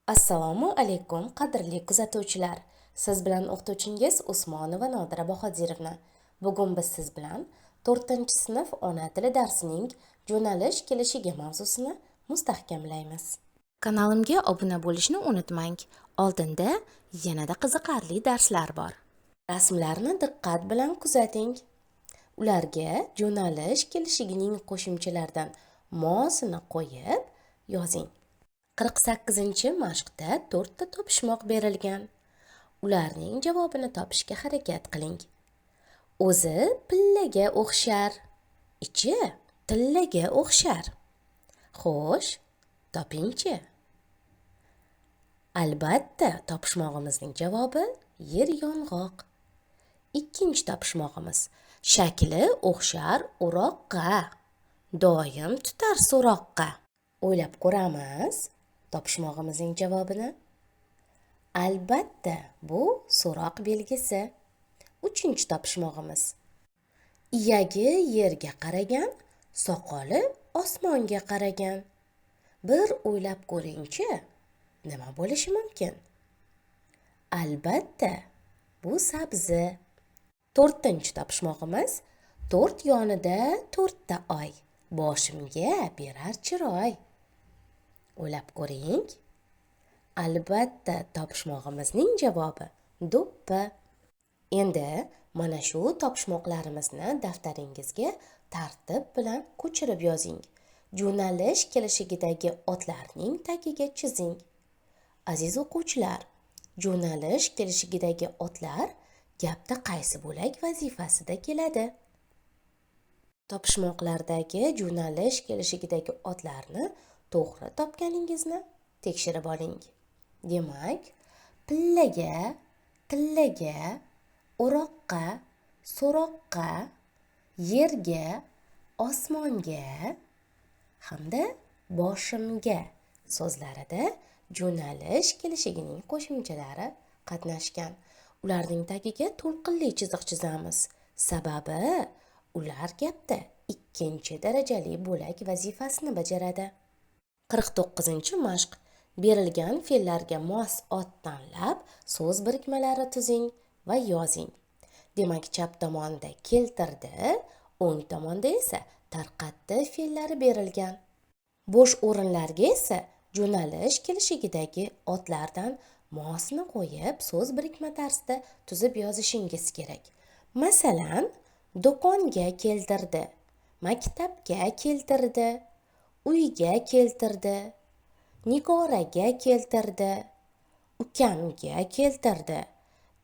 Assalomu alaykum, qadrli kuzatuvchilar. Siz bilan o'qituvchingiz Usmonova Nodira Bahodirovna. Bugun biz siz bilan 4-sinf ona tili darsining jo'nalish kelishigi mavzusini mustahkamlaymiz. Kanalimga obuna bo'lishni unutmang. Oldinda yanada qiziqarli darslar bor. Rasmlarni diqqat bilan kuzating. Ularga jo'nalish kelishigining qo'shimchalaridan mosini qo'yib yozing. 48-mashqda to'rtta topishmoq berilgan. Ularning javobini topishga harakat qiling. O'zi pillaga o'xshar, ichi tillaga o'xshar. Xo'sh, topingchi. Albatta, topishmog'imizning javobi yer yong'oq. Ikkinchi topishmog'imiz: shakli o'xshar o'roqqa, doim tutar so'roqqa. O'ylab ko'ramiz topishmog'imizning javobini. Albatta, bu so'roq belgisi. Uchinchi topishmog'imiz: iyagi yerga qaragan, soqoli osmonga qaragan. Bir o'ylab ko'ringchi, nima bo'lishi mumkin? Albatta, bu sabzi. To'rtinchi topishmog'imiz: to'rt yonida to'rtta oy, boshimga berar chiroy. O'ylab ko'ring. Albatta, topishmog'imizning javobi do'ppi. Endi mana shu topishmoqlarimizni daftaringizga tartib bilan ko'chirib yozing. Jo'nalish kelishigidagi otlarning tagiga chizing. Aziz o'quvchilar, jo'nalish kelishigidagi otlar gapda qaysi bo'lak vazifasida keladi? Topishmoqlardagi jo'nalish kelishigidagi otlarni to'g'ri topganingizni tekshirib oling. Demak, pillaga, tillaga, o'roqqa, so'roqqa, yerga, osmonga hamda boshimga so'zlarida jo'nalish kelishigining qo'shimchalari qatnashgan. Ularning tagiga to'lqinli chiziq chizamiz. Sababi ular gapda ikkinchi darajali bo'lak vazifasini bajaradi. 49-mashq. Berilgan fe'llarga mos ot tanlab, so'z birikmalari tuzing va yozing. Demak, chap tomonda keltirdi, o'ng tomonda esa tarqatdi fe'llari berilgan. Bo'sh o'rinlarga esa jo'nalish kelishigidagi otlardan mosni qo'yib, so'z birikma tarzida tuzib yozishingiz kerak. Masalan, do'konga keltirdi, maktabga keltirdi, uyga keltirdi, Nigoraga keltirdi, ukamga keltirdi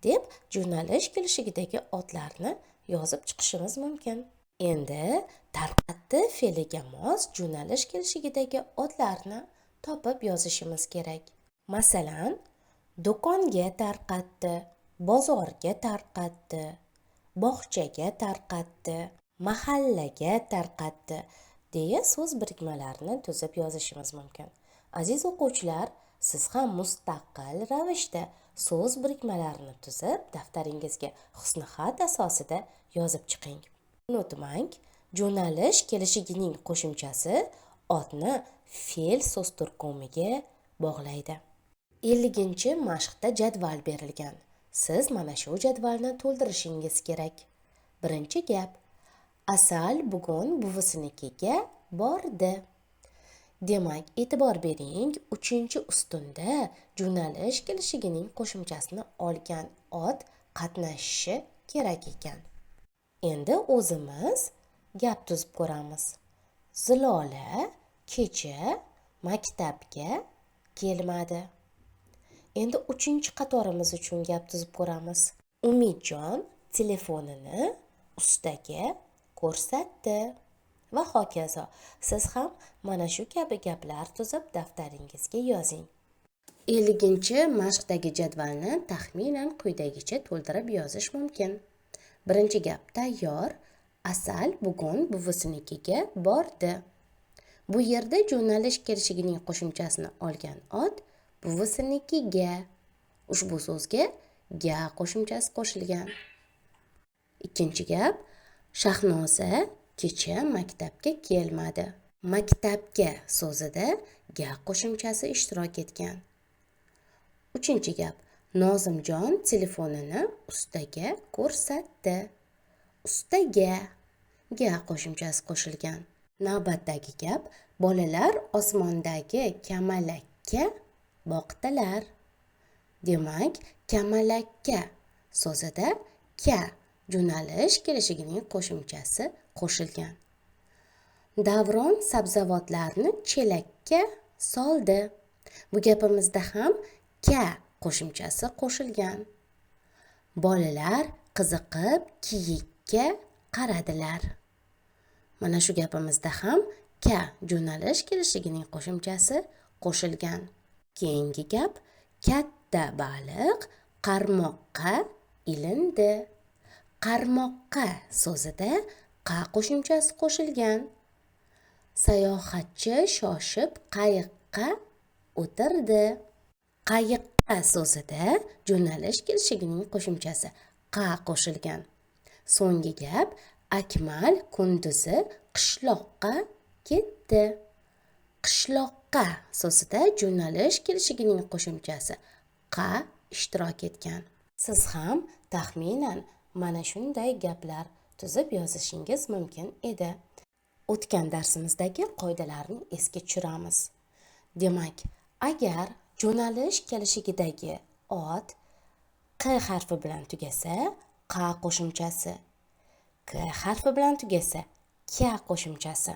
deb jo'nalish kelishigidagi otlarni yozib chiqishimiz mumkin. Endi tarqatdi fe'liga mos jo'nalish kelishigidagi otlarni topib yozishimiz kerak. Masalan, do'konga tarqatdi, bozorga tarqatdi, bog'chaga tarqatdi, mahallaga tarqatdi deya so'z birikmalarini tuzib yozishimiz mumkin. Aziz o'quvchilar, siz ham mustaqil ravishda so'z birikmalarini tuzib, daftaringizga husnixat asosida yozib chiqing. Unutmang, jo'nalish kelishigining qo'shimchasi otni fe'l so'z turkumiga bog'laydi. 50-mashqda jadval berilgan. Siz mana shu jadvalni to'ldirishingiz kerak. Birinchi gap: Asal bugun buvisinikiga bordi. Demak, e'tibor bering, 3-ustunda jo'nalish kelishigining qo'shimchasini olgan ot qatnashishi kerak ekan. Endi o'zimiz gap tuzib ko'ramiz. Zilola kecha maktabga kelmadi. Endi 3-qatorimiz uchun gap tuzib ko'ramiz. Umidjon telefonini ustaga ko'rsatdi va hokazo. Siz ham mana shu kabi gaplar tuzib daftaringizga yozing. 50-mashqdagi jadvalni taxminan quyidagicha to'ldirib yozish mumkin. Birinchi gap tayyor. Asal bugun buvisinikiga bordi. Bu yerda jo'nalish kelishigining qo'shimchasini olgan ot buvisinikiga. Ushbu so'zga ga qo'shimchasi qo'shilgan. Ikkinchi gap: Shahnoza kecha maktabga kelmadi. Maktabga so'zida ga qo'shimchasi ishtirok etgan. Uchinchi gap. Nozimjon telefonini ustaga ko'rsatdi. Ustaga ga qo'shimchasi qo'shilgan. Navbatdagi gap. Bolalar osmondagi kamalakka boqdilar. Demak, kamalakka so'zida ka jo'nalish kelishigining qo'shimchasi qo'shilgan. Davron sabzavotlarni chelakka soldi. Bu gapimizda ham ka qo'shimchasi qo'shilgan. Bolalar qiziqib kiyikka qaradilar. Mana shu gapimizda ham ka jo'nalish kelishigining qo'shimchasi qo'shilgan. Keyingi gap. Katta baliq qarmoqqa ilindi. Qarmoqqa so'zida qa qo'shimchasi qo'shilgan. Sayohatchi shoshib qayiqqa o'tirdi. Qayiqqa so'zida jo'nalish kelishigining qo'shimchasi qa qo'shilgan. So'nggi gap. Akmal kunduzi qishloqqa ketdi. Qishloqqa so'zida jo'nalish kelishigining qo'shimchasi qa ishtirok etgan. Siz ham taxminan mana shunday gaplar tuzib yozishingiz mumkin edi. O'tgan darsimizdagi qoidalarni esga tushiramiz. Demak, agar jo'nalish kelishigidagi ot q harfi bilan tugasa, qa qo'shimchasi, k harfi bilan tugasa, k qo'shimchasi,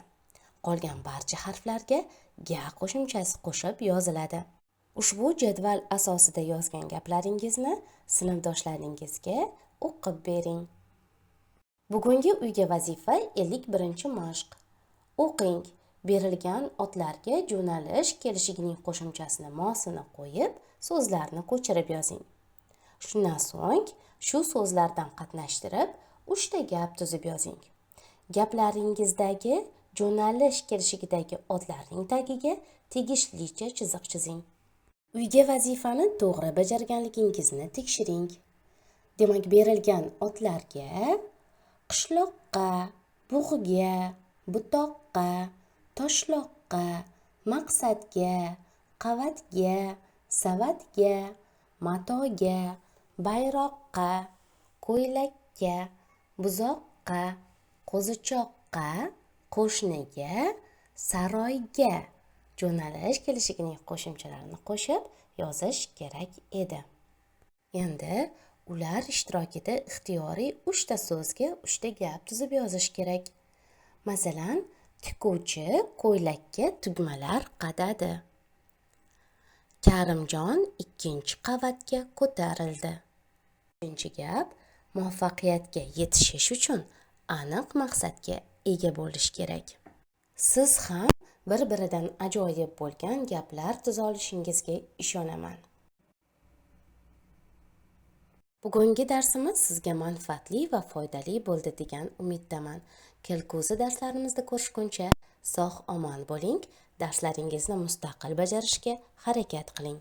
qolgan barcha harflarga ga qo'shimchasi qo'shib yoziladi. Ushbu jadval asosida yozgan gaplaringizni sinfdoshlaringizga o'qib bering. Bugungi uyga vazifa 51-mashq. O'qing. Berilgan otlarga jo'nalish kelishigining qo'shimchasini mosini qo'yib, so'zlarni ko'chirib yozing. Shundan so'ng shu so'zlardan qatnashtirib 3 ta gap tuzib yozing. Gaplaringizdagi jo'nalish kelishigidagi otlarning tagiga tegishlicha chiziq chizing. Uyga vazifani to'g'ri bajarganligingizni tekshiring. Demak, berilgan otlarga qishloqqa, bug'ga, butoqqa, toshloqqa, maqsadga, qavatga, savatga, matoga, bayroqqa, ko'ylakka, buzoqqa, qo'zichoqqa, qo'shniga, saroyga jo'nalish kelishigining qo'shimchalarini qo'shib yozish kerak edi. Endi ular ishtirokida ixtiyoriy 3 ta so'zga 3 ta gap tuzib yozish kerak. Masalan, tikuvchi ko'ylakka tugmalar qadadi. Karimjon 2-chi qavatga ko'tarildi. 3-chi gap. Muvaffaqiyatga yetishish uchun aniq maqsadga ega bo'lish kerak. Siz ham bir-biridan ajoyib bo'lgan gaplar tuza olishingizga ishonaman. Bugungi darsimiz sizga manfaatli va foydali bo'ldi degan umiddaman. Kelgusi darslarimizda ko'rishguncha sog' omon bo'ling. Darslaringizni mustaqil bajarishga harakat qiling.